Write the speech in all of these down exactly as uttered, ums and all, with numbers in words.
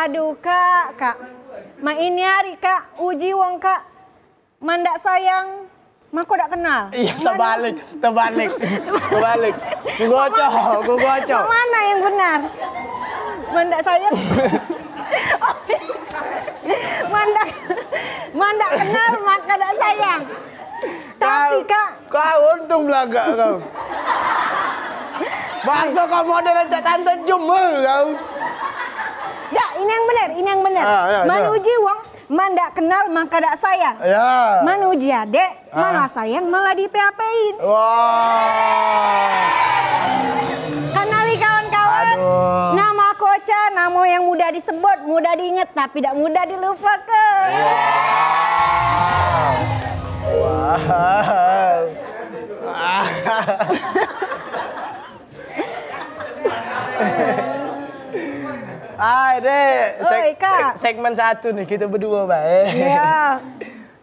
Aduh, Kak, Kak. Mak ini hari, Kak, uji wong, Kak. Man dak sayang, mako dak kenal. Iya, terbalik, terbalik, terbalik. Ku gocok, ku gocok. Yang mana yang benar? Man dak sayang. Man dak, man dak kenal, maka dak sayang. Tapi, Kak, kau untung belagak kau. Bangso kau model cak tante Jum, eh, kau. Dak, ini yang benar, ini yang benar. Ah, ya, ya. Man uji wong, man dak kenal, maka dak sayang. Ya. Man uji adek, ah, malah sayang, malah di-P H P-in. Wah. Kenali kawan-kawan, aduh, nama aku Ocha, nama yang mudah disebut, mudah diingat, tapi dak mudah dilupakan. Wow. Wow. Ai, Dek. Seg-, oi, Kak, seg-, segmen satu nih, kita berdua bae. Iya.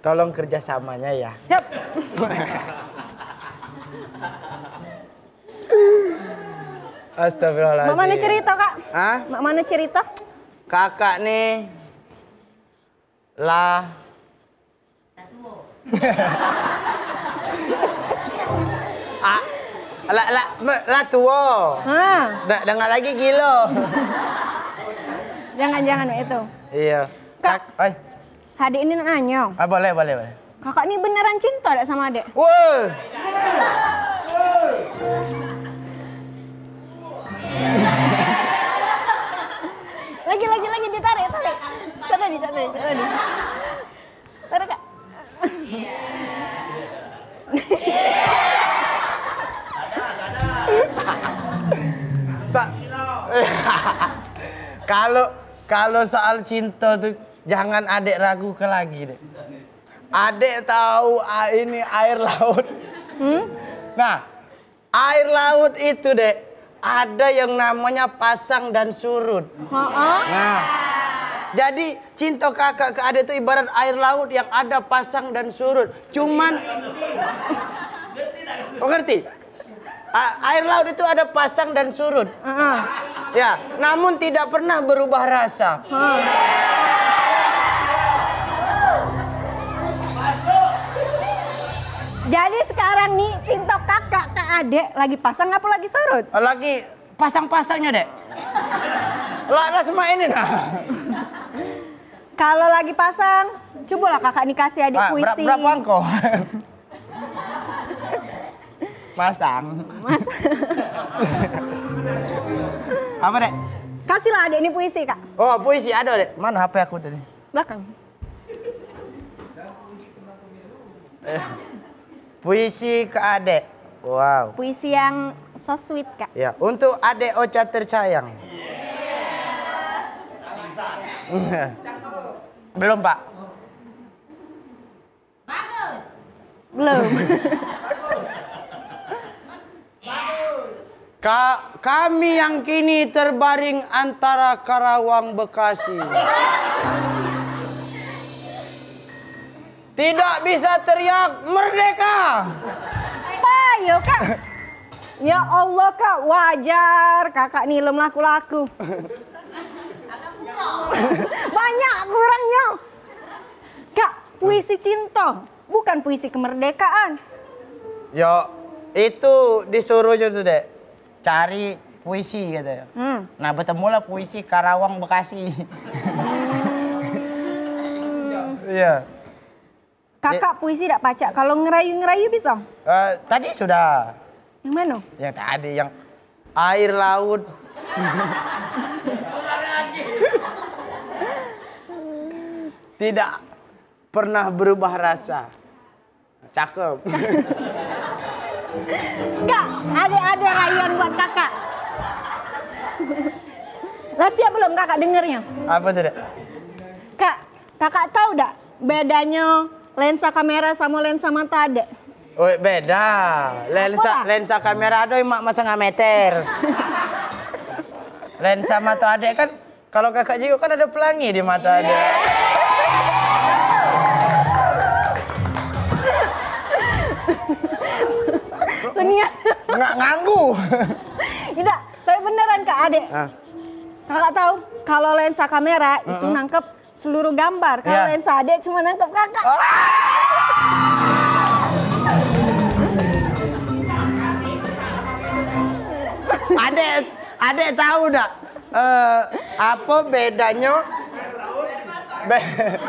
Tolong kerjasamanya ya. Siap. Astagfirullahaladzim. Mak mana cerita, Kak? Hah? Mak mana cerita? Kakak nih lah. Ah, lah, lah, me-, lah tuo. Ha. Dak dengar lagi gilo. Jangan, jangan itu. Iya. Kak. Kak, oi. Adik ini nak nanyo. Ah, boleh, boleh, boleh. Kakak ni beneran cinta dak sama adik? Woi. Lagi, lagi, lagi, ditarik, tarik. Tarik, tarik, tarik, tarik. Tarik, Kak. Sa-, kalau, kalau soal cinta tu, jangan adek ragukan lagi, Dek. Adek tahu, ah, ini air laut. Hmm? Nah, air laut itu, Dek, ada yang namanya pasang dan surut. Heeh. Nah, jadi cinta kakak ke adek itu ibarat air laut yang ada pasang dan surut. Cuman, kau ngerti? A-, air laut itu ada pasang dan surut. Heeh. Ya, namun tidak pernah berubah rasa. Heeh. Jadi sekarang nih, cinta kakak ke adek lagi pasang apa lagi surut? Lagi pasang-pasangnya, Dek. Lah, lah, semak ini nah. Kalau lagi pasang, cobalah kakak nih kasih adek puisi. Ah, ber-, berapa angko? Masang. Masang. Apa, Dek? Kasihlah adek ni puisi, Kak. Oh, puisi ada, Dek. Mana H P aku tadi? Belakang. Eh, puisi ke adek. Wow. Puisi yang so sweet, Kak. Ya, untuk adek Ocha tersayang. Belum, Pak. Belum. Ka-, kami yang kini terbaring antara Karawang Bekasi. Tidak bisa teriak merdeka. Payo, Kak. Ya Allah, Kak, wajar kakak ni lem laku-laku. Banyak kurangnyo. Kak, puisi cinta, bukan puisi kemerdekaan. Yo, itu disuruh je tu, Dek. Cari puisi, katanya. Hmm. Nah, betemulah puisi Karawang Bekasi. Iya. Kakak puisi dak pacak, kalau ngerayu-ngerayu bisa? Eh, tadi sudah. Yang mana? Yang tadi, yang air laut. Tidak pernah berubah rasa. Cakep. Kak, ada, ada rayuan buat kakak. Lah siap belum kakak dengernya? Apa tu, Dek? Kak, kakak tahu dak bedanya lensa kamera sama lensa mata adek? Oh, beda. Lensa, apa? Lensa kamera ada yang mak masang meter. Lensa mata adek kan, kalau kakak juga kan ada pelangi di mata adek. Senian. Nggak nganggu. Tidak, tapi beneran, Kak, adek. Ah. Kakak tahu, kalau lensa kamera itu nangkep seluruh gambar. Kalau lensa adek cuma nangkep kakak. Adek, adek tahu dak? Eh, apa bedanya? Be-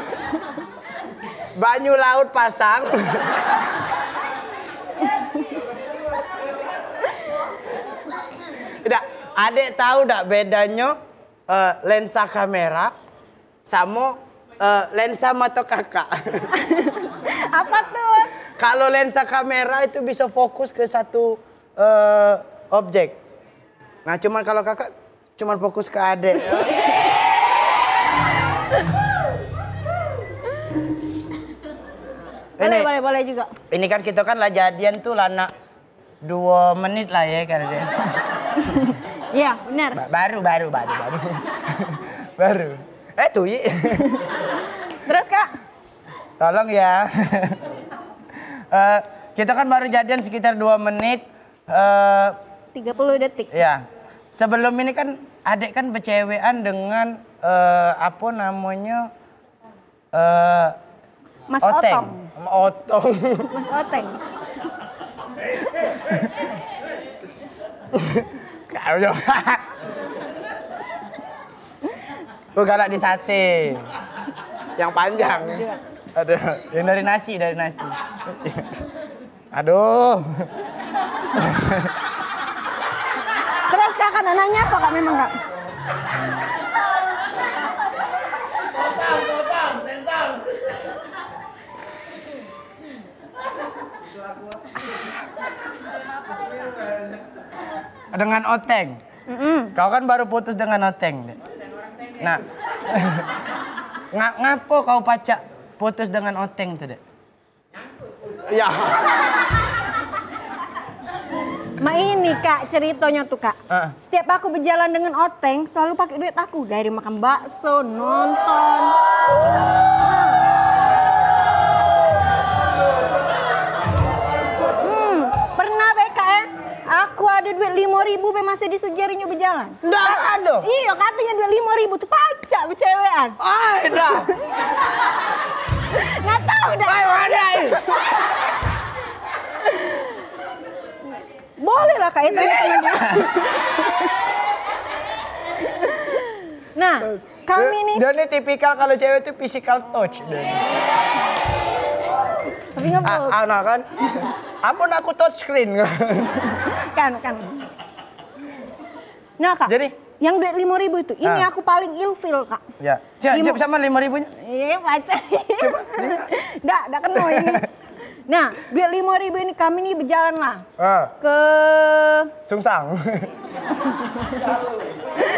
Banyu laut pasang. Dak, adek tahu dak bedanya, eh, lensa kamera sama, eh, lensa mata kakak? Apa tuh? Kalau lensa kamera itu bisa fokus ke satu, eh, objek. Nah, cuman kalau kakak cuman fokus ke adek. Boleh, boleh, boleh juga. Ini kan kita kan lah jadian tuh lah nak dua menit lah ya kan dia. Iya, benar. Ba- baru, baru, baru, baru. Baru. Eh, tuh, Yi. Terus, Kak? Tolong ya. Eh, kita kan baru jadian sekitar dua menit. Eh, tiga puluh detik. Ya. Sebelum ini kan adek kan bercewekan dengan, eh, apa namanya, eh, Mas Oteng. Otong. Otong. Mas Oteng. Kau yo. Gue galak di sate. Yang panjang. Ada. Yang dari nasi, dari nasi. Aduh. Terus kakak nak nanya apa kak memang kak? Dengan Oteng. Mm-mm. Kau kan baru putus dengan Oteng, Dek. Nah. Nga- ngapo kau pacak putus dengan Oteng tu, Dek? Ya. Mak ini kak ceritanya tuh kak. Heeh. Setiap aku berjalan dengan Oteng selalu pakai duit aku dari makan bakso, nonton. Hmm, pernah be kak eh, aku ada duit lima ribu be masih disejarinyo berjalan. Ndak ado. Iyo, katonyo duit lima ribu tu pacak bercewekan. Ai dah. Nggak tahu dah. Ai wadai. Boleh lah kak itu. Nah, kami nih. Dia nih tipikal kalau cewek tuh physical touch. Tapi nggak ah, ah, nah kan. Apa nak aku touch screen? Kan, kan. Nah kak, jadi yang duit lima ribu itu, ini aku paling ilfil kak. Ya. Cek, cek sama lima ribunya. Iya pacar. Coba. Ndak, ndak kena ini. Nah, duit lima ribu ini kami nih berjalan lah ke Sungsang.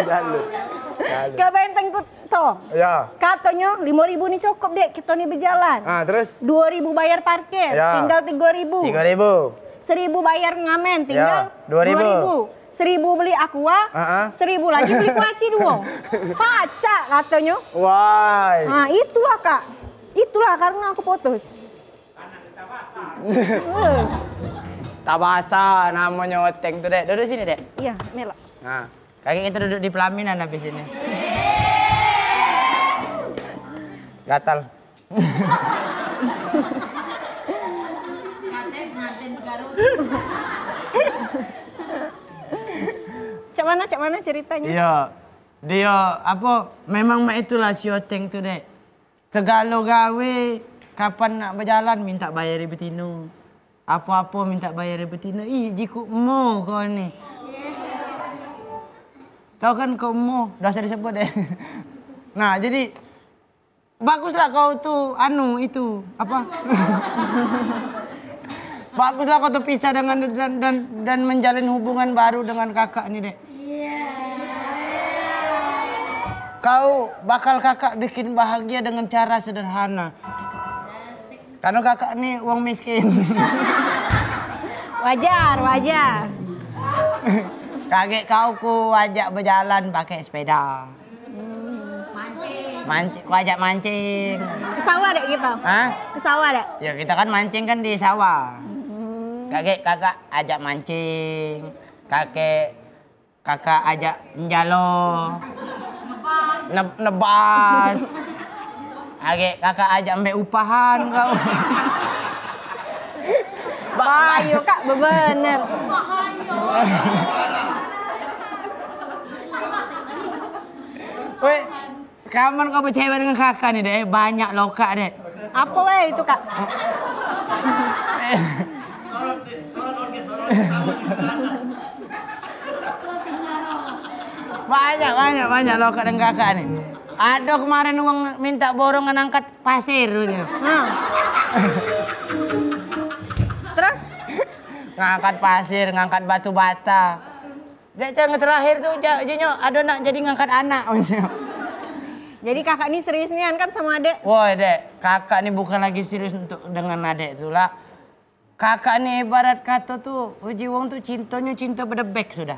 Lalu. Lalu. Ke Benteng Kuto. Ya. Katonyo lima ribu nih cukup dek, kita nih berjalan. Ah, terus? Dua ribu bayar parkir, ya. Tinggal tiga ribu. Tiga ribu. Seribu bayar ngamen, tinggal ya. Dua ribu. Seribu beli aqua, seribu lagi beli kuaci duo. Pacak katonyo. Wai. Nah, itulah kak. Itulah karena aku putus. Tabasa namonyo Oteng tu dek. Duduk sini dek. Iya, melok. Nah, kaki kita duduk di pelaminan habis ini. Gatal. Cak mana, cak mana ceritanya? Iya. Dia apa? Memang mak itulah si Oteng tu dek. Segalo gawe kapan nak bejalan minta bayar betino. Apa-apa minta bayar betino. Ih, jiku emo kau ni. Kau kan kau emo, dah saya disebut deh. Nah, jadi baguslah kau tu anu itu apa? Baguslah kau tu pisah dengan dan dan dan menjalin hubungan baru dengan kakak ni dek. Kau bakal kakak bikin bahagia dengan cara sederhana. Karena kakak ni uang miskin. Wajar, wajar. Kagek kau ku ajak berjalan pakai sepeda. Mancing. Ku ajak mancing. Ke sawah dek kita? Hah? Ke sawah dek? Ya kita kan mancing kan di sawah. Kakek kakak ajak mancing, kakek kakak ajak njalo. Ne-, nebas. Agek kakak ajak ambek upahan kau. Ba- Bahayo, Kak, bebener. Weh, kapan kau becewek dengan kakak ni, Dek? Banyak lokak, Dek. Apo weh itu, Kak? Banyak, banyak, banyak lokak dengan kakak ni. Ado kemarin wong minta borongan angkat pasir, gitu. Nah. Terus? Ngangkat pasir, ngangkat batu bata. Dek, yang terakhir tu, ja-, jinyo ado nak jadi ngangkat anak. Jadi kakak ni serius nian kan sama adek? Woi, Dek, kakak ni bukan lagi serius untuk dengan adek tu lah. Kakak ni ibarat kato tu, uji wong tu cintonyo cinto bedebek sudah.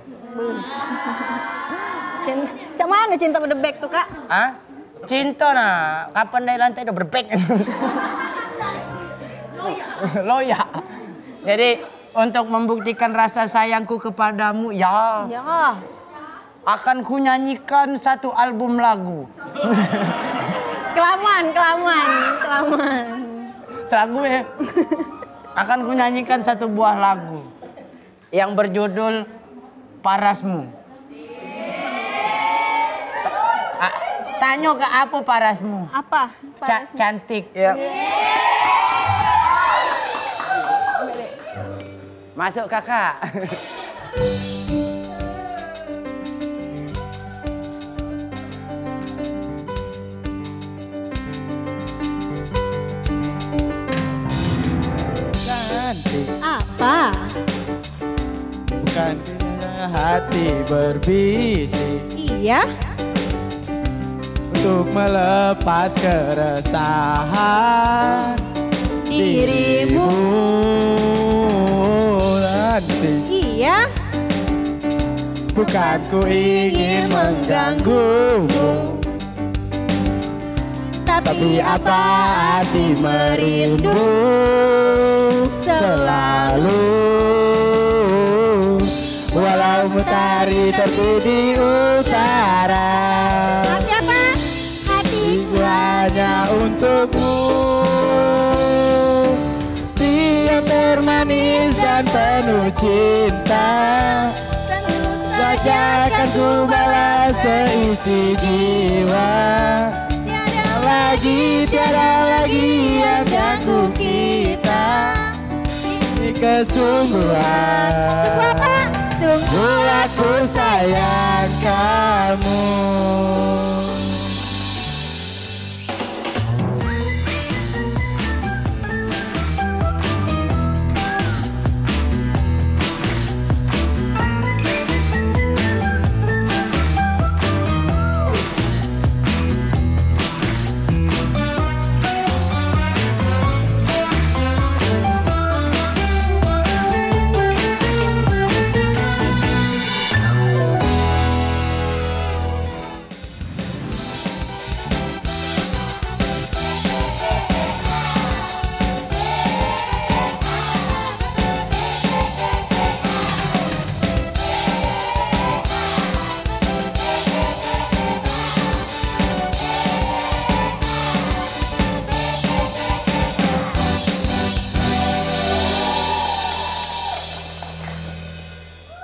Cin-, cak mano cinto bedebek tu, Kak? Hah? Cinto nah, kapan dari lantai tu bedebek. Loyak. Jadi, untuk membuktikan rasa sayangku kepadamu, ya. Ya. Akan kunyanyikan satu album lagu. Kelamaan, kelamaan, kelamaan. Selagu ya. Akan kunyanyikan satu buah lagu yang berjudul Parasmu. A-, tanyo ke apo parasmu? Apa? Ca-, parasmu? Cantik. Ya. Masuk, Kakak. Cantik. Apa? Bukan hati berbisik. Iya. Untuk melepas keresahan dirimu nanti. Iya. Bukan ku ingin mengganggumu, tapi apa hati merindu selalu. Walau matahari terbit di utara. Tapi apa? Hatiku hanya untukmu. Dia termanis dan penuh cinta. Saja akan ku balas seisi jiwa. Tiada lagi, tiada lagi yang ganggu kita. Ini kesungguhan. Sungguh apa? Sungguh aku sayang kamu.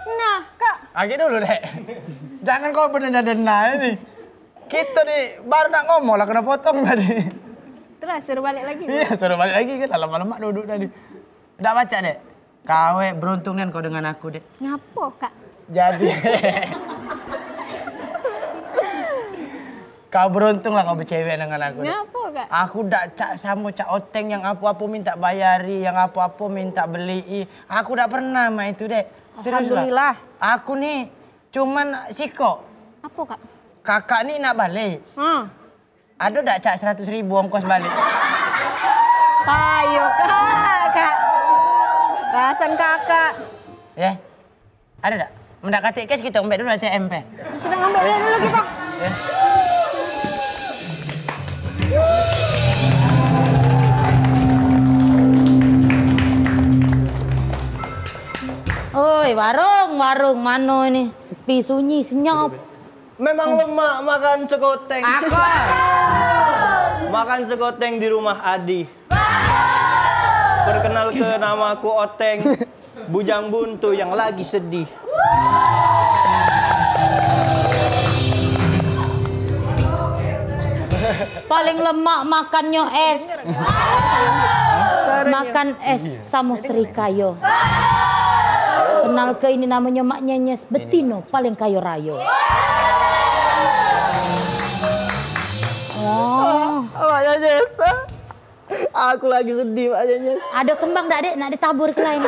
Nah, Kak. Agek dulu, Dek. Jangan kau bedenah-denah ini. Kito ni baru nak ngomong lah kena potong tadi. Terus suruh balik lagi. Iya, suruh balik lagi kan, lemak-lemak duduk tadi. Dak pacak, Dek. Kau, eh, beruntung nian kau dengan aku, Dek. Ngapo, Kak? Jadi, kau beruntung lah kau becewek dengan aku, Dek. Ngapo, Kak? Aku dak cak samo cak Oteng yang apo-apo minta bayari, yang apo-apo minta belii. Aku dak pernah mak itu, Dek. Serius lah. Alhamdulillah. Aku ni cuman sikok. Apo, Kak? Kakak ni nak balik. Hmm. Ado dak cak seratus ribu ongkos balik? Payo, Kak, Kak. Rasan Kakak. Ya. Ado dak? Mendak katik cash kito ambek dulu A T M pe. Sudah ngambil dulu kita. Ya. Oi, warung, warung mano ini? Sepi, sunyi, senyap. Memang lemak makan sekoteng. Makan sekoteng di rumah Adi. Perkenalke, nama aku Oteng, bujang buntu yang lagi sedih. Paling lemak makannyo es. Makan es samo serikayo. Kenalke, ini namonyo Mak Nyenyes, betino paling kayo rayo. Oh. Mak Nyenyes. Aku lagi sedih, Mak Nyenyes. Ado kembang dak, Dek? Nak ditabur ke lain.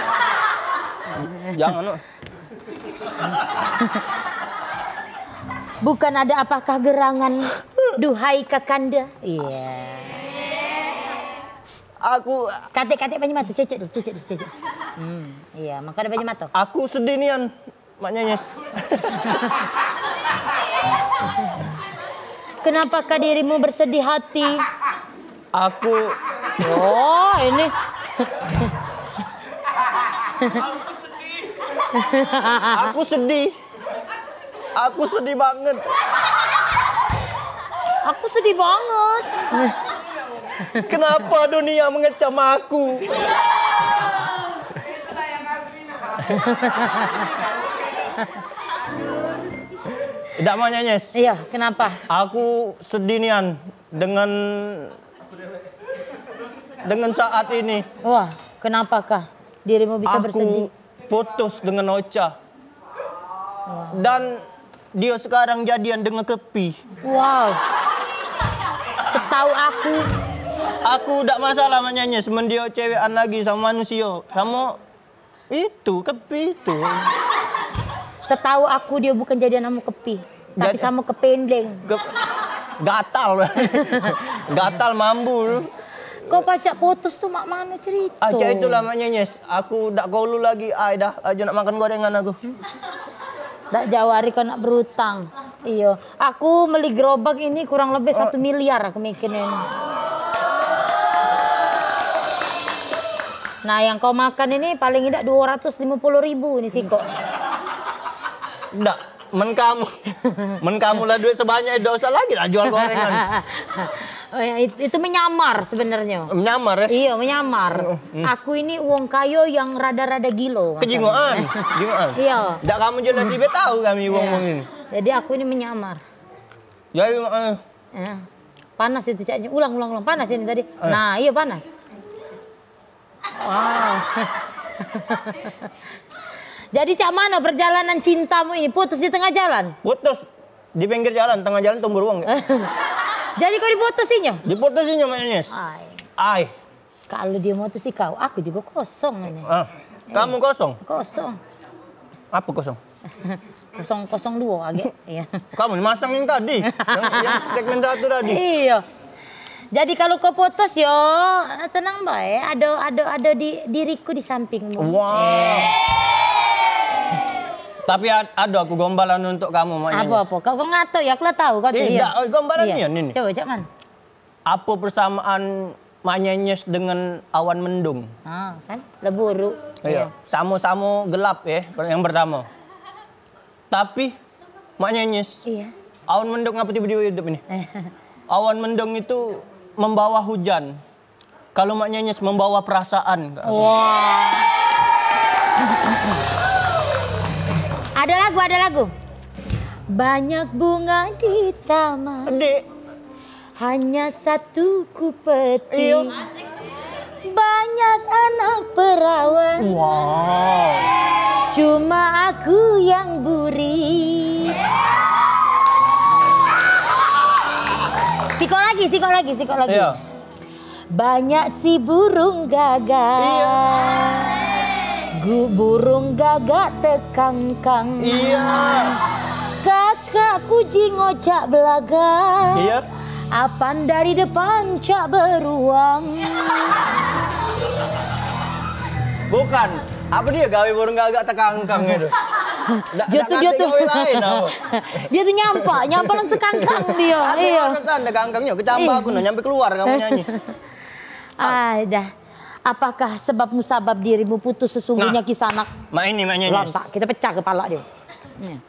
Jangan, Mak. Bukan ada apakah gerangan, duhai kakanda? Iya. Aku Katik-katik banyu mato, cecek dulu, cecek dulu, cecek. Hmm, iya, maka ada banyu mato. Aku sedih nian, Mak Nyenyes. Kenapakah dirimu bersedih hati? Aku Oh, ini. Aku sedih. Aku sedih banget. Aku sedih banget. Kenapa dunia mengecam aku? Dak, Mak Nyenyes. Iya, kenapa? Aku sedih nian dengan dengan saat ini. Wah, kenapakah dirimu bisa bersedih? Aku putus dengan Ocha. Dan dia sekarang jadian dengan Kepi. Wow. Setahu aku. Aku dak masalah, Mak Nyenyes, men dia cewekan lagi sama manusia. Sama itu, Kepi itu. Setahu aku dia bukan jadian sama Kepi, tapi Jad- sama Kependeng. Ke- Gatal. Gatal mambu. Kau pacak putus tu mak mano cerita? Ah, cak itulah, Mak Nyenyes. Aku dak kalu lagi ai dah. Aja nak makan gorengan aku. Dak jauh hari kau nak berutang. Iyo. Aku meli gerobak ini kurang lebih satu miliar aku mikirnya ini. Nah, yang kau makan ini paling idak dua ratus lima puluh ribu ini sikok. Dak. Men kamu, men kamu lah duit sebanyak, dak usah lagi lah jual gorengan. Oh, ya, it- itu menyamar sebenarnya. Menyamar, ya? Iya, menyamar. Mm, mm. Aku ini wong kayo yang rada-rada gilo. Kejingoan, kejingoan. Iya. Dak kamu jelas, dia tahu kami wong-wong ini. Jadi aku ini menyamar. Jadi, eh. Ya. Panas itu caknya. Ulang, ulang, ulang. Panas ini tadi. Eh. Nah, iya panas. Wow. Jadi cak mano perjalanan cintamu ini? Putus di tengah jalan? Putus di pinggir jalan, tengah jalan tumbur wong. Jadi kau diputusinyo? Diputusinyo, Mak Nyenyes. Ai. Ai. Kalau dia mutusi kau, aku juga kosong ini. Ah, kamu kosong? Kosong. Apa kosong? Kosong, kosong dua age. Iya. Kamu masang yang tadi, yang, yang segmen satu tadi. Iya. Jadi kalau kau putus yo, tenang bae, ado ado ado di diriku di sampingmu. Wah. Tapi ad- ado aku gombalan untuk kamu, Mak Nyenyes. Apa apa? Kau kau ngato ya, aku lah tahu kau tu. Tidak, gombalan ini. Coba cak mana? Apa persamaan Mak Nyenyes dengan awan mendung? Ha, kan? Leburu. Iya. Samo-samo gelap ya, yang pertama. Tapi Mak Nyenyes, iya. Awan mendung ngapa tiba-tiba hidup ini? Awan mendung itu membawa hujan. Kalau Mak Nyenyes membawa perasaan. Wah. Ada lagu, ada lagu. Banyak bunga di taman. Dek. Hanya satu kupeti. Iyo. Banyak anak perawan. Wow. Cuma aku yang burik. Sikok lagi, sikok lagi, sikok lagi. Iyo. Banyak si burung gagak. Iyo. Gu- burung gagak tekangkang. Iyo. Kakak kucing ngocak belagak. Iyo. Apan dari depan cak beruang. Bukan. Apa dia gawe burung gagak tekangkang itu? Dak, dia dak tu, dia tu. Gawe lain apa? Dia tu nyampak, nyampak langsung kangkang dia. Aku iyo. Alasan tekangkangnya, kecambah aku nah, nyampe keluar kamu nyanyi. Ah, dah. Apakah sebab musabab dirimu putus sesungguhnya, nah, Kisanak? Mak ini, Mak Nyenyes. Lantak, kita pecah kepala dia. Nih.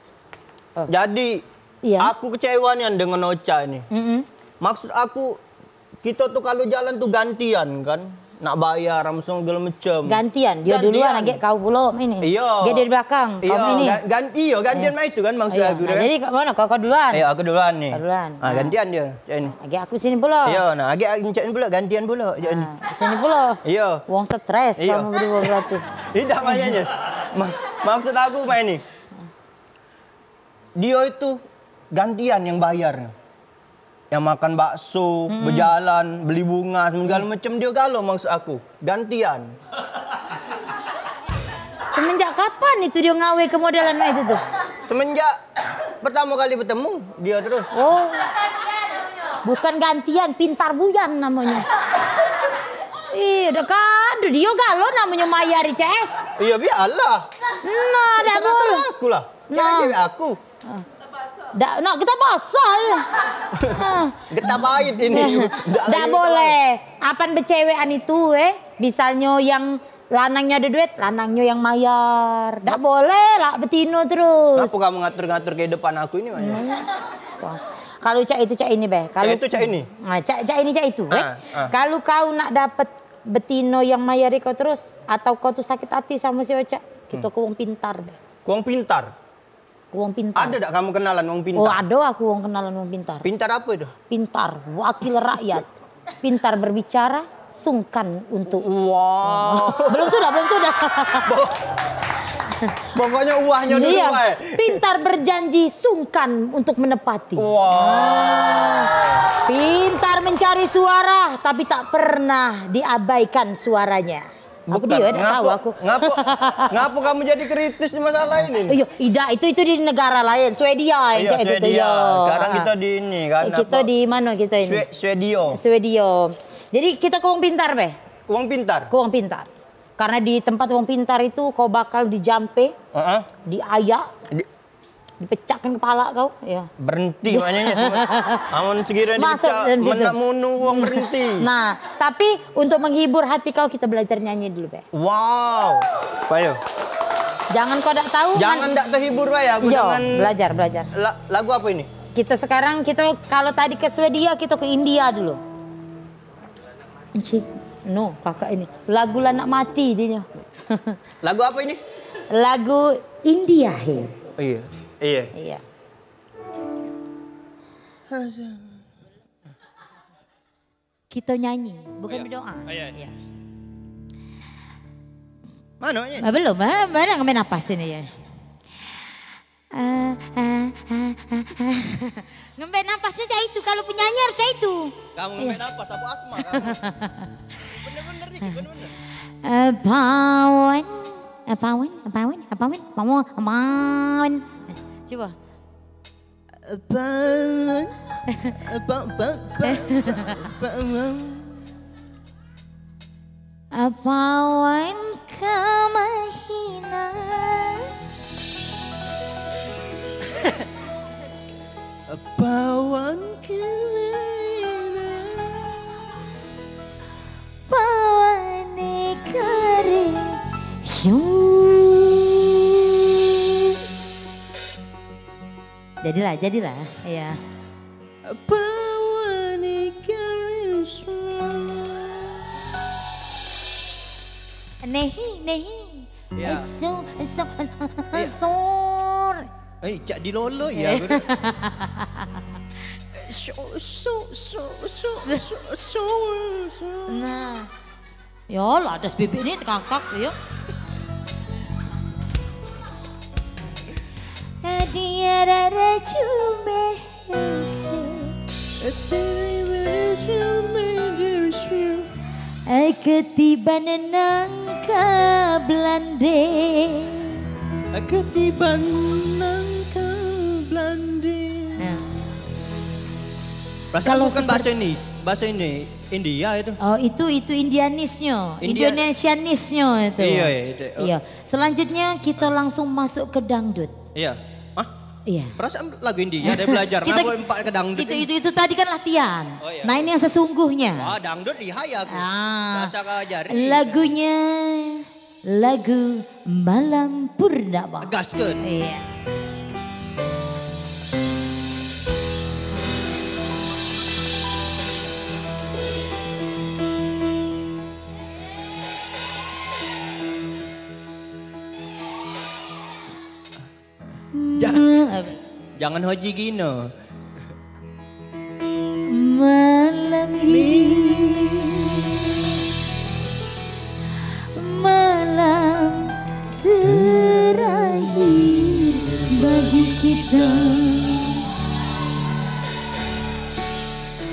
Oh. Jadi, Iya. Aku kecewa nian dengan Ocha ini. Mm-mm. Maksud aku, kita tuh kalau jalan tuh gantian kan. Nak bayar, apa segala macam. Gantian, dia duluan, agek kau pulo ini. Iya. Agek dia di belakang, kau ini. Iya, ga-, gan-, iya, gantian mah itu kan maksud aku nah, kan. Jadi kat mana? Kau, kau duluan. Iya, aku duluan nih. Kau duluan. Ah, nah, gantian dia, cak ini. Agek aku sini pulo. Iya, nah, agek cak ini pulo, gantian pulo, cak ini. Nah, sini pulo. Iya. Wong stres kamu berdua berarti. Tidak, makanya. Ma-, maksud aku main nih. Dia itu gantian yang bayar. Yang makan bakso, hmm, bejalan, beli bunga, segala macam dia galo maksud aku. Gantian. Semenjak kapan itu dia ngawe ke modelan itu tuh? Semenjak pertama kali bertemu, dia terus. Oh. Bukan gantian, pintar buyan namanya. Iya, dah kado dia galo namanya mayar I C S. Iya, biarlah. Nah, dah boleh. Aku lah. Nah. Cewek aku. Ah. Dak, nak kita basah ya. Ah. Getah bait ini. Dak boleh. Apan becewekan itu, eh. Misalnyo yang lanangnyo ado duit, lanangnyo yang mayar. Dak boleh lah betino terus. Ngapo kamu ngatur-ngatur kehidupan aku ini, Maya? Hmm. Wah. Kalau cak itu, cak ini, be. Kalau cak itu, cak ini. Nah, cak, cak ini, cak itu, eh. Ah, ah. Kalau kau nak dapet betino yang mayari kau terus, atau kau tuh sakit hati samo si Ocha, kito ke wong pintar, be. Ke wong pintar? Wong pintar. Ada dak kamu kenalan wong pintar? Oh, ada aku wong kenalan wong pintar. Pintar apa itu? Pintar, wakil rakyat. Pintar berbicara, sungkan untuk. Wow. Belum sudah, belum sudah. Bo-, pokoknya uahnyo dulu, iya, eh. Pintar berjanji, sungkan untuk menepati. Wow. Pintar mencari suara, tapi tak pernah diabaikan suaranya. Apa dia, dak tahu aku. Ngapo, ngapo kamu jadi kritis di masalah ini? Iyo, idak, itu, itu di negara lain, Swedia yang cak itu tuh. Iyo, Swedia. Sekarang kita di ini kan, eh, kita di mano kita ini? Swe-, Swedio. Swedio. Jadi kita ke wong pintar, be? Ke wong pintar. Ke wong pintar. Karena di tempat wong pintar itu kau bakal dijampe, heeh, diayak, di- Dipecahkan kepala kau, ya. Berhenti maknanya. Amun sekiranya dipecah, menu wong berhenti. Nah, tapi untuk menghibur hati kau, kita belajar nyanyi dulu, be. Wow. Payo. Jangan kau dak tahu. Jangan dak terhibur, be, aku. Iyo, dengan belajar, belajar. La-, lagu apa ini? Kita sekarang, kita kalau tadi ke Swedia, kita ke India dulu. Encik, no, kakak ini. Lagu lah nak mati dinyo. Lagu apa ini? Lagu India, he. Iya. Iya. Iya. Kita nyanyi, bukan berdoa. Oh, iya. Iya. Mana, Nyes? Ah, belum, ah, mana ngambil napas ini ya? Ah, ah, ah, ah, ah. Ngembek napasnya cak itu, kalau penyanyi harus cak itu. Kamu ngembek napas, apa asma kamu? Bener-bener nih, bener-bener. Eh, pawan, eh, pawan, eh, pawan, eh, pawan, pawan, pawan. Eh, coba. Eh, pawan. Eh, pa-, pa-, pa-, pawan. Apawan kemahina. Apawan kemahina. Pawane kering. Jadilah, jadilah. Iya. Pawane kering. Nehi, nehi. Ya. Eso, eso, eso, sor. Eh, cak dilolo ya. So, so, so, so, so, so, so. Nah. Ya lah, das bibik ni tekangkak ya. Dia rara cuma. Ketiban nangka Belande. Ketiban nangka Belande. Nah. Perasaan kalau bukan bahasa Inis, bahasa ini India itu. Oh, itu, itu Indianisnya, India. Indonesianisnya itu. Iya, iya, itu. Iya. Selanjutnya kita langsung masuk ke dangdut. Iya. Hah? Iya. Perasaan lagu India ada belajar. Kita, ngapa empat ke dangdut itu, ini? Itu, itu tadi kan latihan. Oh, iya. Nah, ini yang sesungguhnya. Wah, dangdut lihai aku. Ah. Bahasa kajari. Lagunya lagu Malam Purnama. Gaskan. Iya. Jangan Hoji Gino. Malam ini malam terakhir bagi kita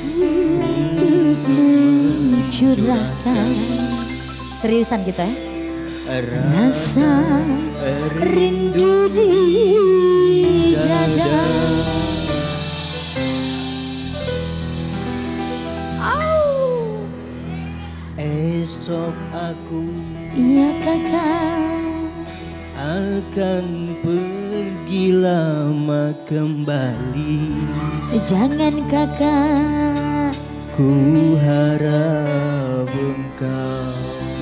untuk mencurahkan. Seriusan kita ya? Rasa rindu di dada. Au. Esok aku, ya kakak, akan pergi lama kembali. Jangan kakak, ku harap engkau,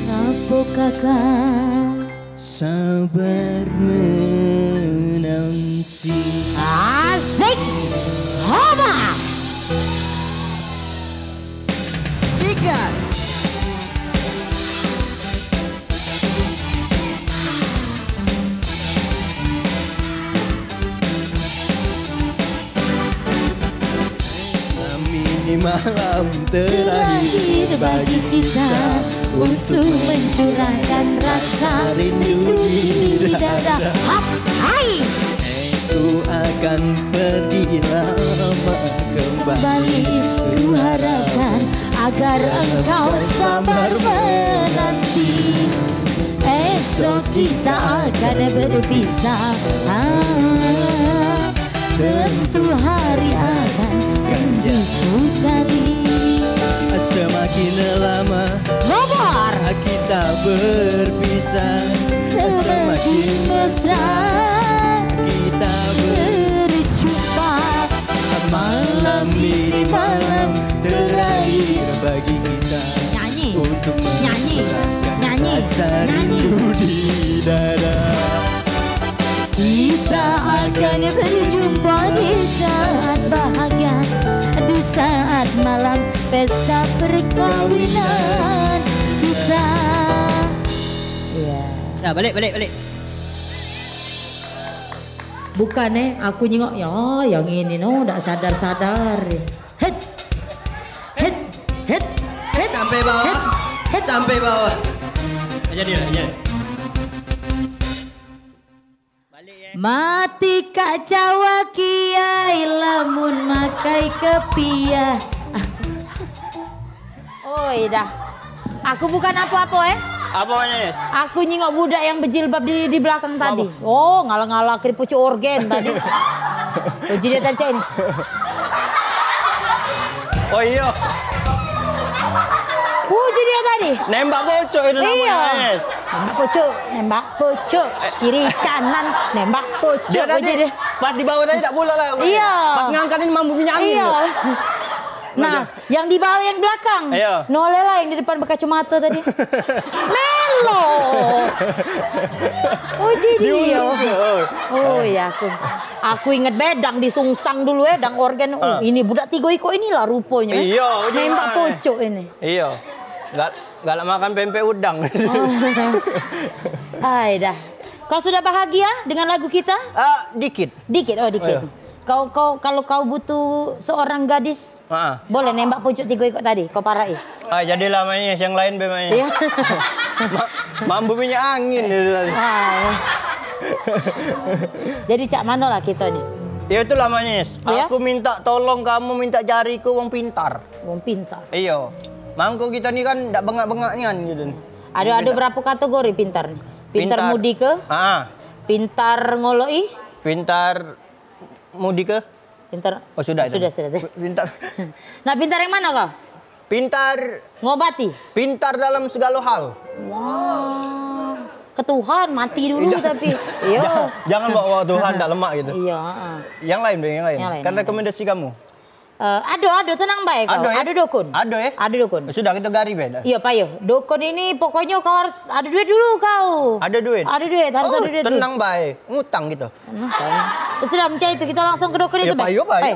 ngapo kakak, sabar menanti. Asik. Hoba. Sikat. Malam ini malam terakhir bagi kita untuk mencurahkan rasa rindu di dada. Hap, hai. Ku akan pergi lama kembali. Ku harapkan agar engkau sabar menanti. Esok kita akan berpisah. Ah, tentu hari akan rindu sekali. Semakin lama Bogor. Kita berpisah, semakin mesra kita berjumpa. Malam ini malam terakhir bagi kita. Nyanyi. Untuk nyanyi. Nyanyi. Rasa rindu di dada. Kita akan berjumpa di saat bahagia, di saat malam pesta perkawinan kita. Iya. Nah, balik, balik, balik. Bukan eh, aku nyengok ya, yang ini no, dak sadar-sadar. Hit, hit, hit, hit. Sampai bawah, hit, hit. Sampai bawah. Jadi lah, jadi. Mati kak cawa kiai lamun makai kepiah. Oi dah. Aku bukan apo-apo eh. Apo, Nis? Aku nyingok budak yang bejilbab di, di belakang tadi. Oh, ngala-ngala kiri pucuk orgen tadi. Oh, jadi tadi cak ini. Oh iyo. Puji dia tadi. Nembak pocok itu namanya, Nis. Nembak pocok, nembak pocok, kiri kanan, nembak pocok. Dia tadi pas di bawah tadi tak pulak lah. Iya. Pas ngangkat ini mambu minyak angin. Iya. Nah, yang di bawah yang belakang. Iya. Noleh lah yang di depan berkacamata tadi. Melo. Puji dia. Oh iya aku. Aku inget bedang di Sungsang dulu eh, dang organ. Oh, ini budak tiga ikok inilah rupanya. Iya, nembak pocok ini. Iya. Gal-, galak makan pempek udang. Oh. Hai dah. Kau sudah bahagia dengan lagu kita? Ah, dikit. Dikit, oh dikit. Oh, iya. Kau, kau, kalau kau butuh seorang gadis, boleh nembak pocok tiga ikok tadi, kau parai. Ah, jadilah manis, yang lain be manis. Iya. Ma-, mambu minyak angin dia tadi. Ah, iya. Jadi cak mano lah kita ni? Ya itulah manis. Iya? Aku minta tolong kamu minta jariku wong pintar. Wong pintar. Iyo. Mangko kita ni kan dak bengak-bengak nian gitu. Ada, ada berapa kategori pintar ni? Pintar, pintar mudi ke? Ah. Pintar ngoloi? Pintar mudi ke? Pintar. Oh, sudah itu. Sudah, sudah, sudah. Pintar. Nak pintar yang mana kau? Pintar ngobati. Pintar dalam segala hal. Wah. Ke Tuhan mati dulu tapi. Iyo. Jangan, jangan bawa-bawa Tuhan dak lemak gitu. Iya, heeh. Yang lain be, yang lain. Yang lain. Kan rekomendasi kamu. Eh, ado, ado, tenang bae kau. Ado, eh? Ado dukun. Ado, eh? Ado dukun. Sudah, kita gari be dah. Iya, payo. Dukun ini pokoknya kau harus ado duit dulu kau. Ado duit? Ado duit, harus ado duit dulu. Tenang bae. Ngutang gitu. Tenang bae. Ya sudah, mencari itu. Kita langsung ke dukun itu, be. Payo, payo. Hai.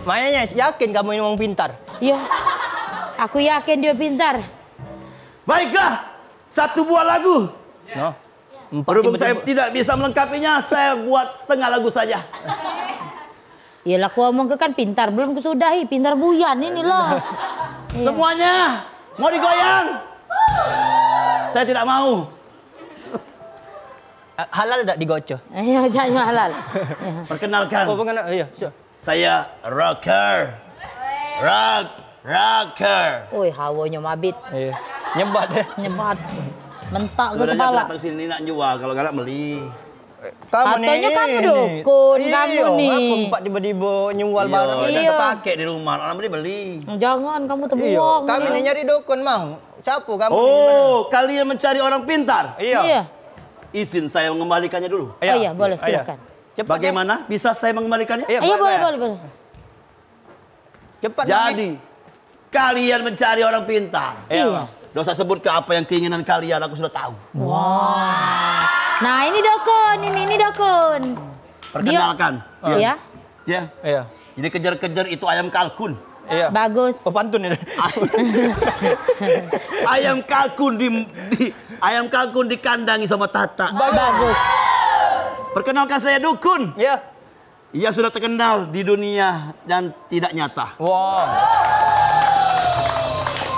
Makanya yakin kamu ini wong pintar. Iya. Aku yakin dia pintar. Baiklah, satu buah lagu. No. Empat Berhubung tiba-tiba. Saya tidak bisa melengkapinya, saya buat setengah lagu saja. Iyalah, ku omong ke kan pintar, belum kusudahi, pintar buyan ini loh. Iya. Semuanya mau digoyang? Saya tidak mau. Eh, halal dak digocoh? Iya, jangan halal. Iya. Perkenalkan. Oh, bukan, iya, sure. Saya rocker. Rock, rocker. Oi, hawanya mabit. Iya. Nyebat ya. Nyebat. Mentak ke Sebenarnya aku kepala. Datang sini nak jual, kalau galak beli. Kamu Katanya nih, kamu ini. Dukun, Iya, kamu nih. Ngapa empat tiba-tiba nyual Iya, barang? Udah Iya. Terpakai di rumah, orang beli beli. Jangan kamu Iya, terbuang. Kami Nih. Nih nyari dukun, Mang. Siapa kamu? Oh, nih, kalian mencari orang pintar? Iya. Iya. Izin saya mengembalikannya dulu. Iya. Oh iya, boleh, Iya. Silakan. Cepat, Bagaimana? Bisa saya mengembalikannya? Iya, Iya, boleh, boleh, boleh. Boleh, boleh. Cepat, Mang. Jadi, kalian mencari orang pintar. Iya. Iya. Dosa sebut ke apa yang keinginan kalian, aku sudah tahu. Wah. Nah, ini dukun, ini, ini dukun. Perkenalkan. Dia, Iya. Ya. Iya. Jadi kejar-kejar itu ayam kalkun. Iya. Bagus. Oh, pantun ini. Ayam kalkun di, di ayam kalkun dikandangi sama tata. Bagus. Perkenalkan saya dukun. Iya. Ia sudah terkenal di dunia dan tidak nyata. Wow.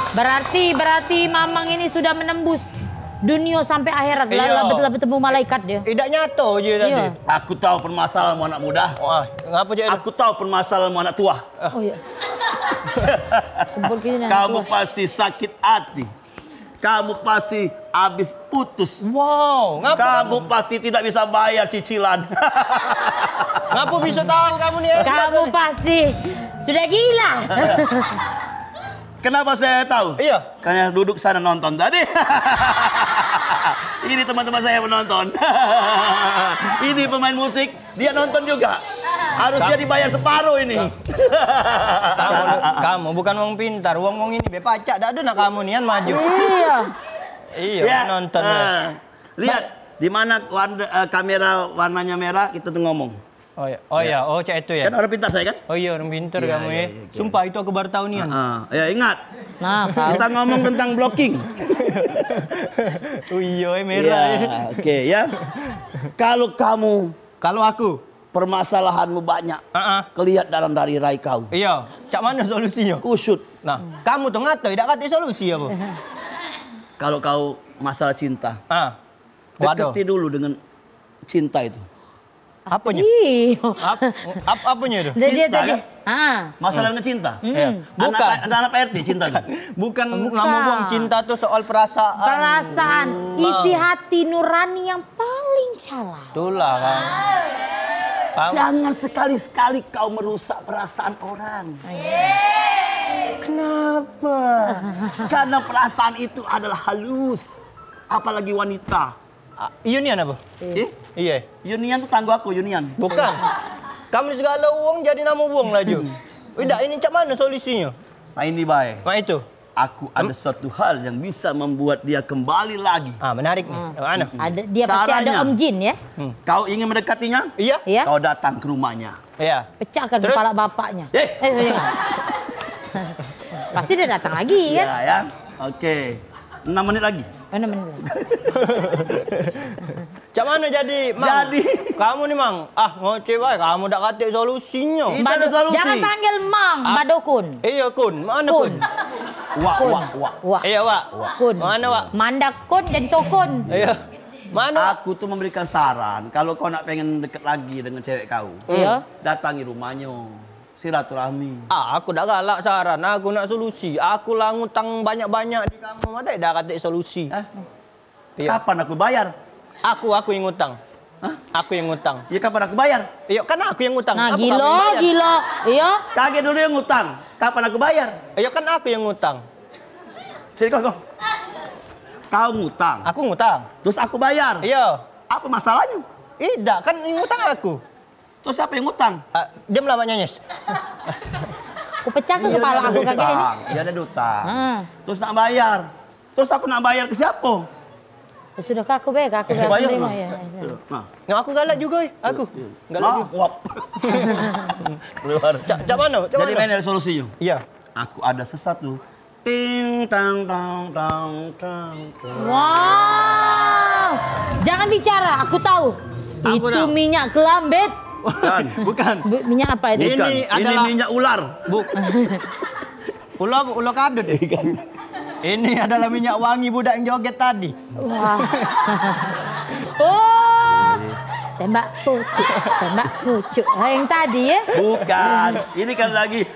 Berarti, berarti Mamang ini sudah menembus dunia sampai akhirat. Iya. Lah, lah, lah bertemu malaikat dia. Tidak nyata je tadi. Iya. Aku tahu permasalahanmu anak muda. Wah, ngapa je? Aku tahu permasalahanmu anak tua. Oh iya. Sebut gini anak Kamu tua. Pasti sakit hati. Kamu pasti habis putus. Wow, ngapa Kamu kamu? Pasti tidak bisa bayar cicilan. Ngapa bisa tahu kamu nih? Kamu pasti sudah gila. Kenapa saya tahu? Iya. Karena duduk sana nonton tadi. Ini teman-teman saya penonton. Ini pemain musik. Dia nonton juga. Harusnya dibayar separuh ini. Kamu, kamu bukan wong pintar, wong wong ini be pacak dak ada nak kamu nian maju. Iya. Iya, ya. Nonton. Ah, lihat di mana warna, eh, kamera warnanya merah itu tuh ngomong. Oh iya. Oh iya, oh cak itu ya. Kan orang pintar saya kan? Oh iya, orang pintar kamu ya. Sumpah itu aku baru tahu nian. Ah, ya ingat. Nah, kita ngomong tentang blocking. Oh iya, eh, merah. Ya, oke ya. Kalau kamu Kalau aku? Permasalahanmu banyak. Heeh. Kelihat dalam dari rai kau. Iya. Cak mana solusinya? Kusut. Nah, kamu tuh ngato, dak katik solusi apa? Kalau kau masalah cinta, ah. Deketi dulu dengan cinta itu. Apanya? Ih. Ap, ap, apanya itu? Dia, dia, cinta, dia, dia. Kan? Ah. Masalah dengan cinta. Hmm. Iya. Anak bukan. Pak, anak Pak R T cinta tuh. Bukan. Bukan. Nama buang cinta tuh soal perasaan. Perasaan. Isi hati nurani yang paling salah. Itulah kan. Jangan sekali-sekali kau merusak perasaan orang. Kenapa? Karena perasaan itu adalah halus. Apalagi wanita. Ah, Union apa? Eh? Iya. Union tuh tanggo aku, Union. Bukan. Kamu segala uang jadi nama buang laju. Tidak, ini cak mana solusinya? Nah, ini bae. Nah, itu. Aku ada suatu hal yang bisa membuat dia kembali lagi. Ah, menarik nih. Hmm. Yang mana? Ada, dia pasti ada Caranya, Om Jin ya. Hmm. Kau ingin mendekatinya? Iya. Iya. Kau datang ke rumahnya. Iya. Pecahkan kepala bapaknya. Eh. Eh, iya. Pasti dia datang lagi kan? Iya, ya. Oke. Enam menit lagi. Oh, enam menit lagi. Cak mana jadi, Mang? Jadi. Kamu nih, Mang. Ah, ngoceh bae, kamu dak katik solusinyo. Itu ada solusi. Jangan panggil Mang, Badokun. Iya, Kun. Mana Kun? Wak, wak, wak. Wak. Iya, Wak. Kun. Mana, Wak? Mandak Kun jadi sokun. Iya. Mana, Wak? Aku tuh memberikan saran, kalau kau nak pengen deket lagi dengan cewek kau, iya, datangi rumahnya. Silaturahmi. Ah, aku dak galak saran, aku nak solusi. Aku lah ngutang banyak-banyak di kamu, ada dak katik solusi? Hah? Iya. Kapan aku bayar? Aku, aku yang ngutang. Hah? Aku yang ngutang. Ya, kapan aku bayar? Iya, kan aku yang ngutang. Nah, gilo, gilo. Iya. Kage dulu yang ngutang. Kapan aku bayar? Iya, kan aku yang ngutang. Sini kau, kau. Kau ngutang. Aku ngutang. Terus aku bayar. Iya. Apa masalahnya? Idak, kan yang ngutang aku. Terus siapa yang ngutang? Ah, diam lah, Mak Nyanyes. Aku pecah ke kepala aku kaki ini. Dia ada utang. Dia ada utang. Ah. Terus nak bayar. Terus aku nak bayar ke siapa? Ya sudah, ke aku be, ke aku be, aku nerimo, ya. Nah. Nah, aku galak juga, eh. Aku. Galak juga. Wap. Keluar. Cak, cak mano? Cak mano? Jadi, main dari solusinya. Iya. Aku ada sesuatu. Ting tang tang tang tang. Wow. Jangan bicara, aku tahu. Itu minyak kelambit. Bukan. Bukan. Minyak apa itu? Ini adalah minyak ular. Buk. Ulo, ulo kadut. Ikan. Ini adalah minyak wangi budak yang joget tadi. Wah. Oh. Tembak pucuk, tembak pucuk. Ha, yang tadi, ya? Bukan. Ini kan lagi.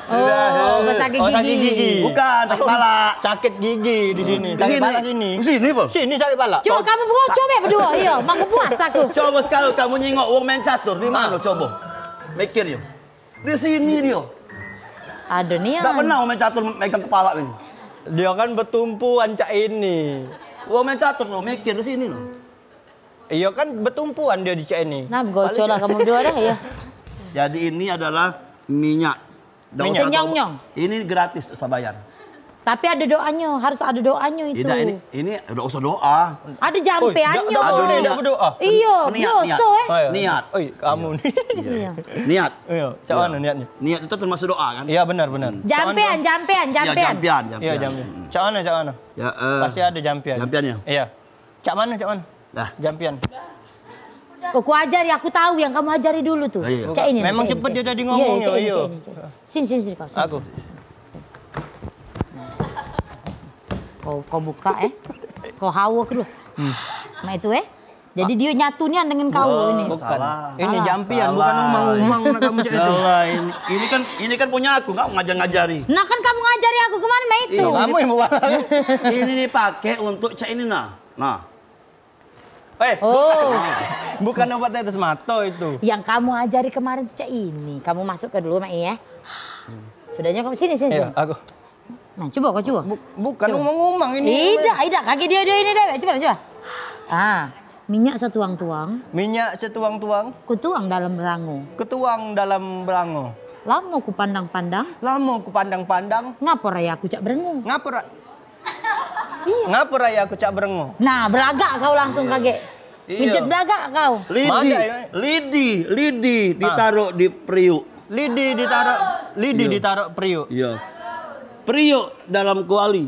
Oh, sakit gigi. Bukan, sakit pala. Sakit gigi di sini. Sakit pala sini. Di sini, Bang. Sini sakit pala. Coba kamu berdua, coba berdua. Iya, makin puas aku. Coba sekali kamu nyingok wong main catur di mana, coba? Mikir, yo. Di sini dia. Ada nian. Tak pernah main catur megang kepala ini. Dia kan bertumpu ancak ini. Wah, main catur lo, mikir di sini lo. Iya kan bertumpuan dia di cak ini. Nah, gocol lah kamu berdua dah, ya. Jadi ini adalah minyak. Minyak. Senyong-nyong. Ini gratis, tak usah bayar. Tapi ada doanyo, harus ada doanyo itu. Tidak, ini, ini tidak usah doa. Ada jampeannyo. Oi, dak, dak berdoa. Iyo, niat, niat. Doso, eh. Oh, iya. Niat. Oi, kamu ni. Iya. Niat. Iya, cak mano niatnyo? Niat itu termasuk doa, kan? Iya, benar, benar. Jampean, jampean, jampean. Iya, jampean, jampean. Iya, jampean. Cak mano, cak mano? Ya, eh, pasti ada jampean. Jampean, ya? Iya. Cak mano, cak mano? Dah. Jampian. Oh, ku ajari, aku tahu yang kamu ajari dulu tuh. Oh, iya. Cak ini, memang cak ini, cepet cak dia ini. Tadi ngomong, iya, cak ini, cak ini, cak ini. Sini, sini, sini, kau, sini, aku. Sini, sini, sini. Kau, kau buka, eh. Kau hawa ke dulu. Hmm. Mak itu, eh. Jadi dia nyatu nian dengan kau ini. Bukan. Salah. Ini jampian, bukan umang-umang nak kamu cak itu. Salah, ini, ini kan, ini kan punya aku, kau ngajar-ngajari. Nah, kan kamu ngajari aku kemana, mak itu? Iya, kamu yang bawa. Ini dipakai untuk cak ini, nah. Nah. Eh, oh. Bukan obat tetes mato itu. Yang kamu ajari kemarin tuh cak ini. Kamu masuk ke dulu, Mak, ya. Sudahnya kamu sini, sini, sini. Aku. Nah, coba kau coba. Bukan ngomong-ngomong ini. Idak, idak. Kaki dia, dia ini dewek. Coba, coba. Ah, minyak setuang-tuang. Minyak setuang-tuang. Kutuang dalam berango. Kutuang dalam berango. Lamo kupandang-pandang. Lamo kupandang-pandang. Ngapo raya aku cak berengo? Ngapo ra- Iya. Ngapo raya aku cak berengo? Nah, belagak kau langsung kagek. Iya. Pijit belagak kau. Lidi, lidi, lidi ditaruh di periuk. Lidi ditaruh, lidi ditaruh periuk. Iya. Periuk dalam kuali.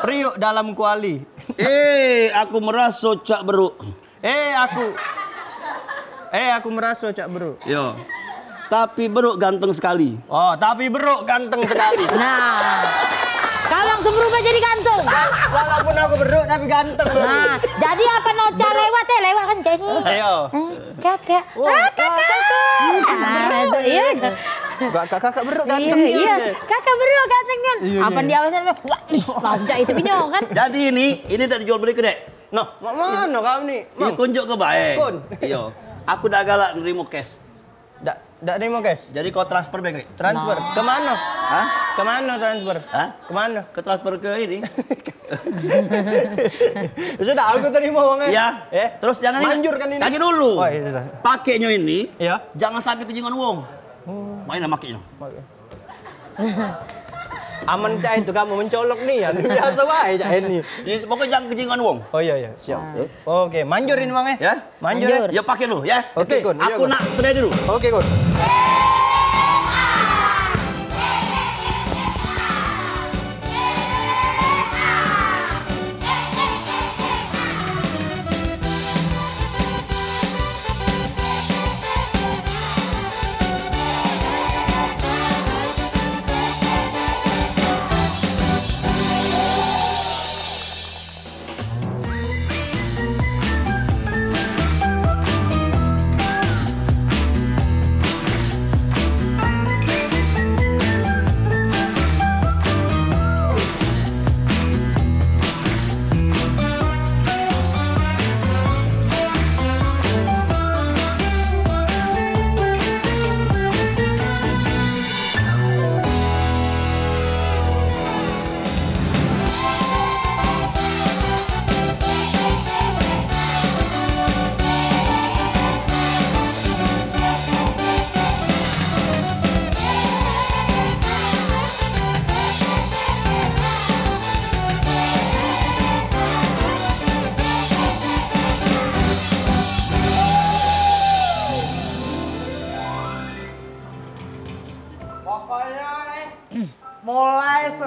Periuk dalam kuali. Eh, aku meraso cak beruk. Eh, aku. Eh, aku meraso cak beruk. Yo. Tapi beruk ganteng sekali. Oh, tapi beruk ganteng sekali. Nah. Kau langsung berubah jadi ganteng. Walaupun aku beruk tapi ganteng. Nah, jadi apa noca lewat, eh, lewat kan cak ini. Ayo. Eh, kakak. Ah, kakak. Ah, itu, iya. Kakak, kakak beruk ganteng. Iya, iya. Kakak beruk ganteng kan. Iya, apa dia awasnya? Wah, langsung cak itu pinyo kan. Jadi ini, ini dak dijual beli ke dek? Noh, mak mano kau ni? Mang. Kunjuk ke bae. Kun. Iyo. Aku dak galak nerimo cash. Dak, dak nerimo cash. Jadi kau transfer bae. Transfer. Nah. Ke mano? Hah? Ke mano transfer? Hah? Ke mano? Ke transfer ke ini. Sudah, aku terima uangnya. Iya. Eh? Terus jangan ini. Manjurkan ini. Lagi dulu. Oh, iya, sudah. Pakeknyo ini. Iya. Jangan sampai kejingan uang. Oh. Main lah makeknyo. Oke. Aman cak itu kamu mencolok ni ya. Biasa bae cak ini. Ya, pokoknya jangan kejingan wong. Oh iya, iya, siap. Oke, manjurin wong eh. Ya? Manjur. Manjur. Ya pakai lu ya. Oke, Kun. Iya, aku Kun. Nak sedih dulu. Oke, Kun.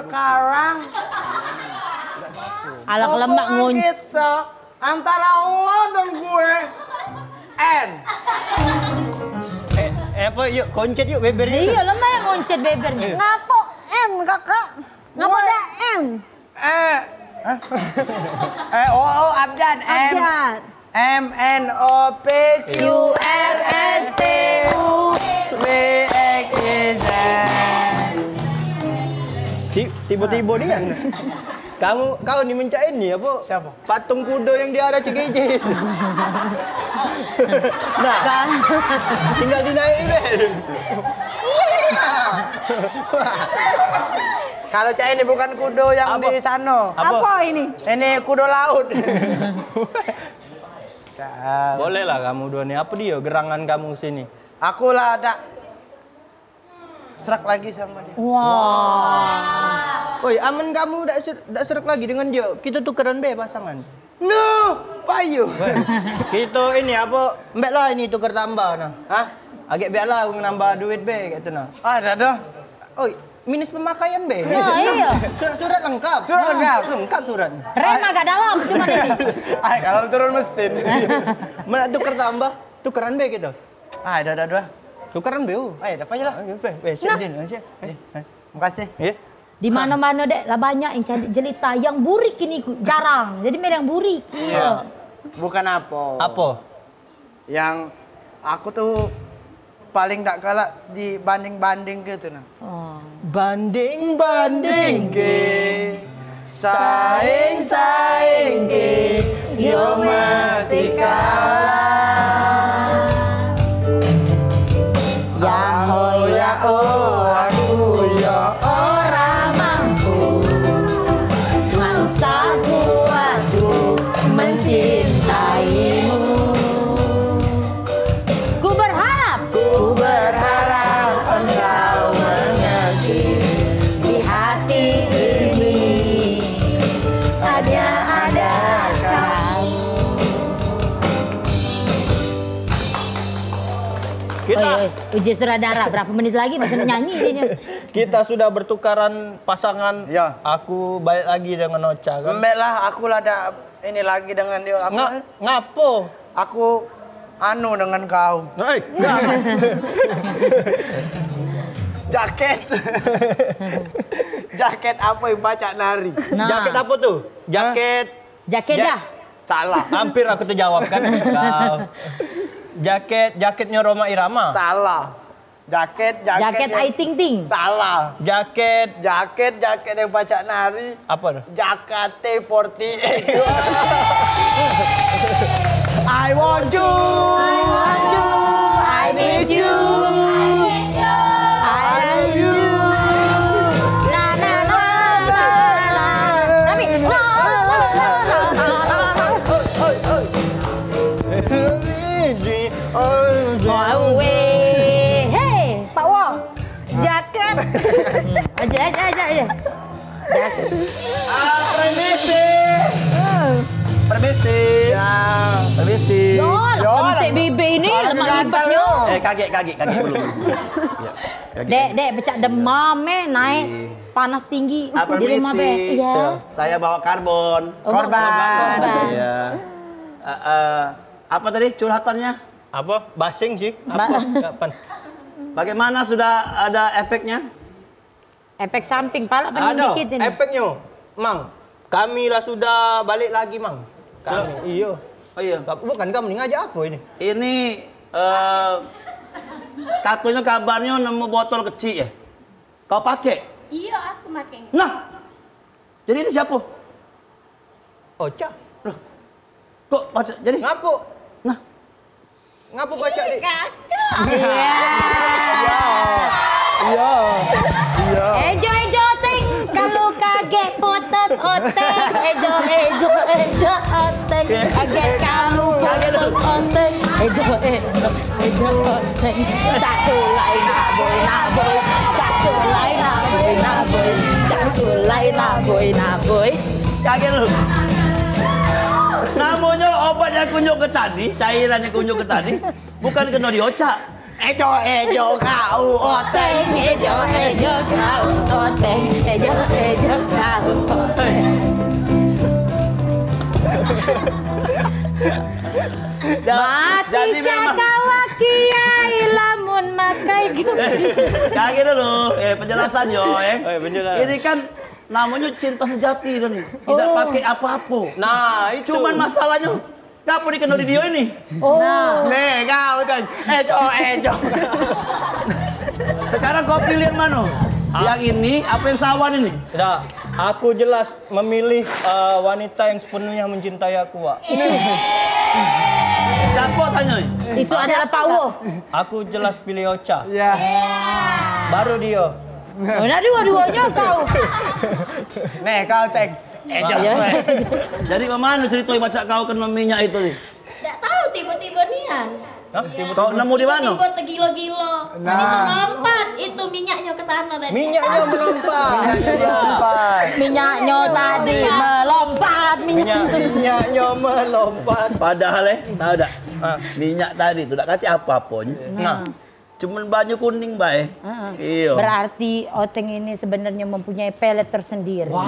Sekarang. Alah, lemak ngun- Pokoknya kita, antara lo dan gue, N. Eh, eh, apa? Yuk, koncet yuk beber yuk. Iya, lemak yang ngoncet bebernyo. Ngapo N, Kakak? Ngapo Gue- ada M? Eh, hah? Eh, O, O, Abjad, M. Abjad. M N O P Q R S T U V X Y Z. Ti-, tiba-tiba ni kan. Kamu, kau ni mencak ini apa? Siapa? Patung kuda yang di arah C G J. Nah, tinggal dinaiki, Ben. Kalau cak ini bukan kuda yang Apa? di sana. Apa? Apa ini? Ini kuda laut. Boleh lah kamu dua ni. Apa dia gerangan kamu sini? Aku lah dak serak lagi sama dia. Wah. Oi, amen kamu dak ser-, dak serak lagi dengan dia, kita tukeran be pasangan. No, payu. Weh, kita ini apa? Mbek lah ini tuker tambah nah. Hah? Agek biar lah aku nambah duit be, kayak tu nah. Ah, dah dah. Oi, minus pemakaian be. Nah, iya. Surat-surat lengkap. Surat lengkap. Lengkap surat. Rem agak dalam, cuma ini. Ai, kalau turun mesin. Mana tuker tambah? Tukeran be kita. Ah, dah, dah, dah. Tukeran be. Oh. Ai, dah, apalah. Ayo, be, be, siap, Din. Siap. Eh, eh. Makasih. Ya. Di mano-mano dek lah banyak yang cari jelita, yang burik ini ku-, jarang. Jadi mel yang burik. Iya. Bukan apa. Apa? Yang aku tuh paling dak galak dibanding-banding gitu nah. Oh. Banding-banding ke, saing-saing ke, yo mesti kalah. Ya ho ya oh, aku yo ora mampu. Mangsa kuatku mencintaimu. Ku berharap, ku berharap engkau mengerti di hati ini hanya ada kau. Kita Oi, oi, uji sutradara, berapa menit lagi masih nyanyi dia. Kita sudah bertukaran pasangan. Ya. Aku balik lagi dengan Ocha kan. Mbek lah, aku lah dak ini lagi dengan dia. Aku Nga-, ngapo? Aku anu dengan kau. Hei. Jaket. Jaket apa yang pacak nari? Nah. Jaket apa tu? Jaket. Jaket Ja-, dah. Salah. Hampir aku terjawab kan. Kau. Jaket, jaketnya Rhoma Irama. Salah. Jaket, jaket Jaket yang Ayu Ting Ting. Salah. Jaket. Jaket, jaket yang pacak nari. Apa tu? Jakarta forty eight. I want you. I want you. I miss you. I love you. Na, na, na, na, na. Tapi, na, na, na, na, na, na. Oi, oi, oi. Oi, weh. Hei, Pak Wo. Jaket. Aja, aja, aja, aja. Ah, permisi. Permisi. Ya. Permisi. Yo, lah, Yo, kentik lah. Bibik ini, Orang lemak gantal libatnya. Lu. Eh, kaget, kaget, kaget belum. Ya, kaget. Dek, dek, pecak demam, eh, naik Ih. panas tinggi Ah, di rumah, permisi. Be. Iya. Tuh, saya bawa karbon. Oh, Korban. korban. Iya. Eh, eh, apa tadi curhatannya? Apa? Basing sih. Ba- Apa? Kapan? Bagaimana, sudah ada efeknya? Efek samping, pala pening Ada dikit ini. efeknya, Mang. Kami lah sudah balik lagi, Mang. Kami, Hah? Iya. Oh, iya. Ka-, bukan kamu ni ngajak apa ini? Ini, eh, katanya kabarnya nemu botol kecil ya? Kau pakai? Iya, aku pakai. Nah, jadi ini siapa? Ocha. Loh, kok pacak jadi? Ngapo? Nah. Ngapo pacak, Dik? Kakak. Iya. Iya. Iya. Ejo, ejo, teng. Kalu kagek putus, oteng. Ejo, ejo, ejo, oteng. Kagek kalu putus, oteng. Ejo, ejo, ejo, oteng. Satu lai nak boy, nak boy. Satu lai nak boy, nak boy. Satu lai nak boy, nak boy. Kaget lu. Namonyo obat yang kunyuk ke tadi, cairan yang kunyuk ke tadi, bukan keno di Ocha. Ejo, ejo, kau oteng. Ejo, ejo, kau oteng. Ejo, ejo, kau oteng. Ja-, Mati jadi memang cakawak kiai lamun makai gumi. Kaki dulu, eh, penjelasan yo, eh. Oh, ya, penjelasan. Ini kan namanya cinta sejati, Don. Tidak Oh. pakai apa-apa. Nah, itu. Cuman masalahnya, ngapo dikeno di dia ini? Oh. Nah. Nih, kau, Don. Eh, cowok, eh, cowok. Sekarang kau pilih yang mana? Ah. Yang ini apa yang sawan ini? Tidak, aku jelas memilih, eh, wanita yang sepenuhnya mencintai aku, Wak. Siapa tanya? Itu adalah Pak Uwo. Aku jelas pilih Ocha. Ya. Baru dia. Oh, nah, dua-duanya kau. Nih, kau, Teng. Eh, Wak. Jangan. Jadi, mana cerita baca kau kena minyak itu ni? Dak tahu, tiba-tiba nian. Hah? Iya. Kau nemu di mana? Tiba-tiba tegilo-gilo. Nah. Tadi tuh melompat itu minyaknya ke sana tadi. Minyaknya melompat. Minyaknya melompat. Minyaknya tadi melompat, minyak. Minyak, minyaknya melompat. Padahal, eh, tahu dak? Ah. Minyak tadi tu dak kati apa-apa. Nah. Cuman banyu kuning bae. Heeh. Iya. Berarti Oteng ini sebenarnya mempunyai pelet tersendiri. Wow.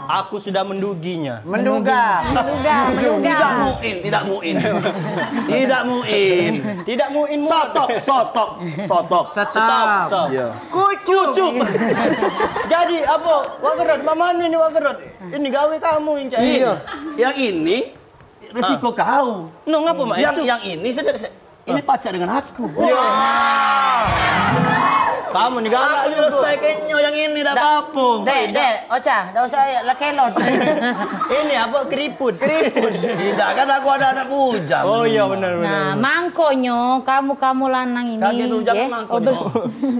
Aku sudah menduginya. Menduga. Menduga, menduga. Tidak muin, tidak muin. Tidak muin. Tidak muin. Stop, stop, stop. Stop, stop. Iya. Kucuk. Kucuk. Jadi apa? Wak Gerot, mamane ni Wak Gerot? Ini gawe kamu yang cari. Iya. Yang ini resiko kau. No, ngapa, Mak? Yang, itu yang ini, saya, saya, ini pacak dengan aku. Wah. Kamu ni galak juga. Aku nyelesaikannya yang ini, dak apa-apa. Dek, dek, Ocha, dak usah lakelon. Ini apa, keriput? Keriput. Tidak, kan aku ada anak bujang. Oh, iya, benar, benar, Nah, benar. mangkonyo kamu-kamu lanang ini, Kaki bujang ye. mangkonyo. Oh, bel-,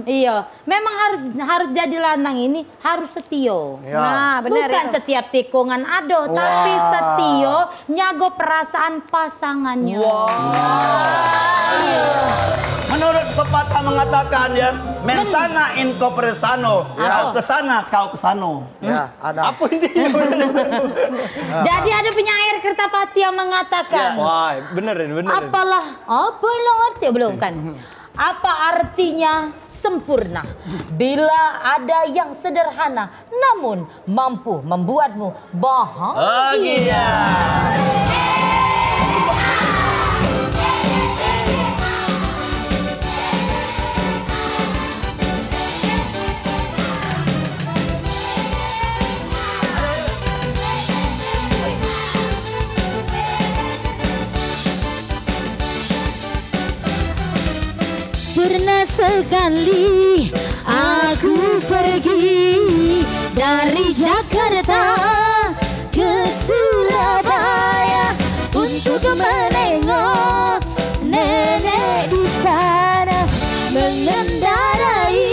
iya. Memang harus, harus jadi lanang ini harus setio. Ya. Nah, benar Bukan itu. setiap tikungan ado, Wah. tapi setio nyago perasaan pasangannya. Wah. Menurut pepatah mengatakan ya, mensana in corpore sano, Ya. kau kesana, kau kesano. Ya, ada. Apa intinya? Jadi ada penyair Kertapati yang mengatakan, Ya. Wah, bener ini, bener ini. Apalah, apa lo ngerti belum kan? Apa artinya sempurna? Bila ada yang sederhana namun mampu membuatmu bahagia. Bahagia. Pernah sekali aku pergi dari Jakarta ke Surabaya untuk menengok nenek di sana mengendarai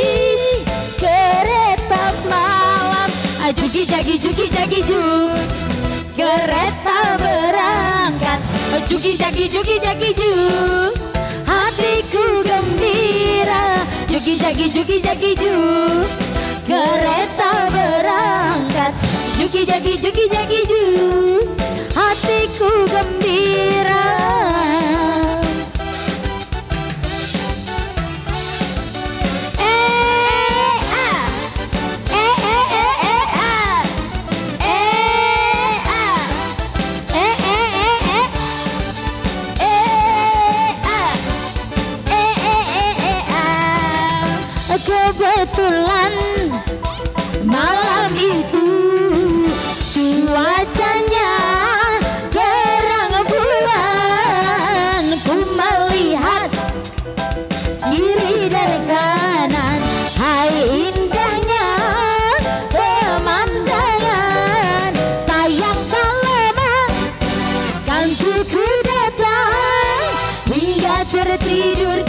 kereta malam. Jugi jagi, jugi jagi, jug. Kereta berangkat, jugi jagi, jugi jagi, jug. Hatiku gembira, jugi jagi, jugi jagi, jug. Kereta berangkat, jugi jagi, jugi jagi, jug. Hatiku gembira. Kebetulan malam itu cuacanya terang bulan, ku melihat kiri dan kanan, hai indahnya pemandangan. Sayang tak lama kantuku datang, hingga tertidur